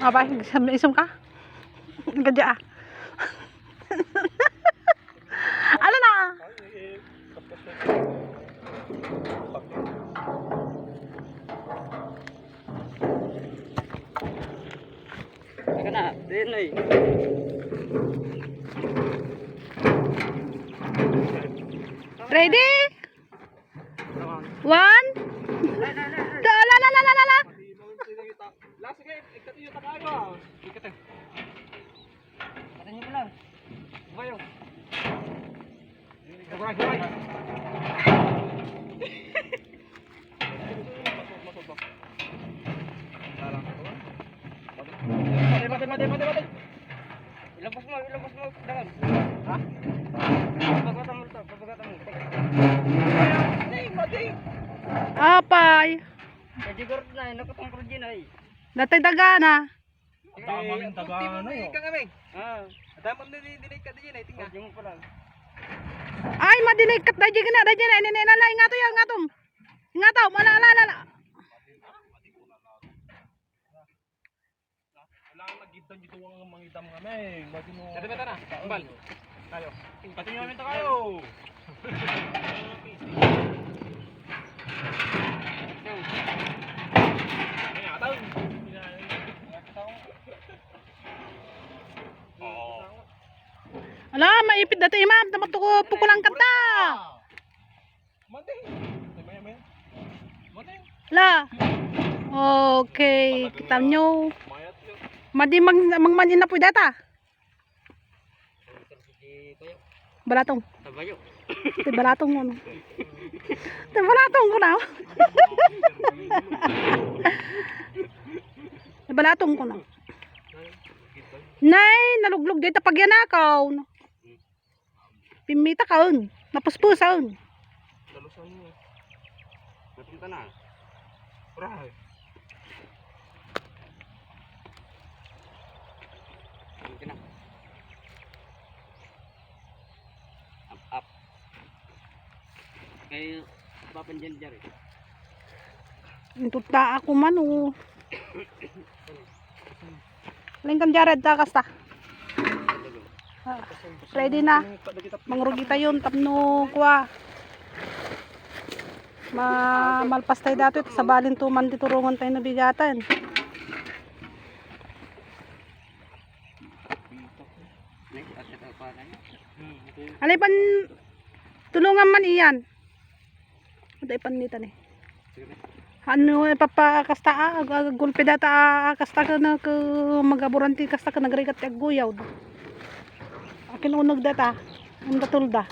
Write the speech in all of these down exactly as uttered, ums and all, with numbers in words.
Abay, isum, isum ka. Gadya, ah. Ala na. Teka na, din, eh. Ready? One. Da, la, la, la, la, la, la. La, sige, ikatayo ta kayo, ah. Ikatayo. Ikatayo ko lang. Kayo. Sabay, sabay. Mati, mati, mati, mati, mati. Ilabas mo, ilabas mo, dangan. Ha? Pabagatan mo ito, pabagatan mo. Mati, mati. Apay. Kaya siguro na, nakatungkol din ay. Datay dagana. Dama rin taga ano, eh. Ika kami. Ah. Dama rin dinay ka din, eh, tingnan. Oh, di mo pala. Ay, madinay kat da jigna da jigna, ini na la, ingato ya, ingato. Ingato, mala, la, la, la. Kailangan nagidam dito ang mangidam kami. Imagine mo. Tara, tara, tara. Ambal. Tayo. Pati nyo namin tayo. Ay, ataw. Oo. Ala, maipit dati, ma'am. Tamat ko, pukulang kanta. Mati. Mati, mati. Mati. La. Okay, kita nyo. Mayat yun. Madi mang, mang man inapoy data. Balatong. Tabayo. Ti balatong mo, no? Ti balatong ko na. Ti balatong ko na. Nay, naluglog dito pagyanakaw, no? Pimmita kaon, napuspusaon. Dalusan mo. Napunta na. Pray. Ano ka na? Up, up. Kay Papa Jan Jar, eh. Intuta ako man, oh. Lingkan Jared ta kasta. Ah, ready na. Mangrugi tayo tapno kuha. Ma-, malpas tayo dati sa balin tuman di turungan tayo nabigatan. Alipan tulungan man iyan. Ada ipan nita ni. Ano, eh, papa, kasta, ah, ag-, ag-, gulpi data, ah, kasta ka na ka magaburanti, kasta ka nagrigat ti agguyaw. Akin unag data, unda tulda.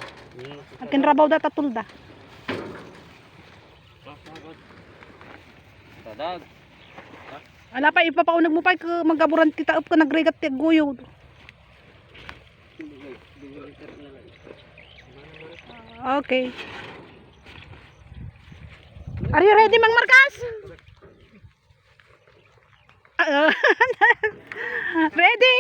Akin rabaw data tulda. Tadag. Ala pa, ipapaunag mo pa, ka magaburanti taep ka nagrigat ti agguyaw. Okay. Are you ready, Mang Marcas? Ah, ready?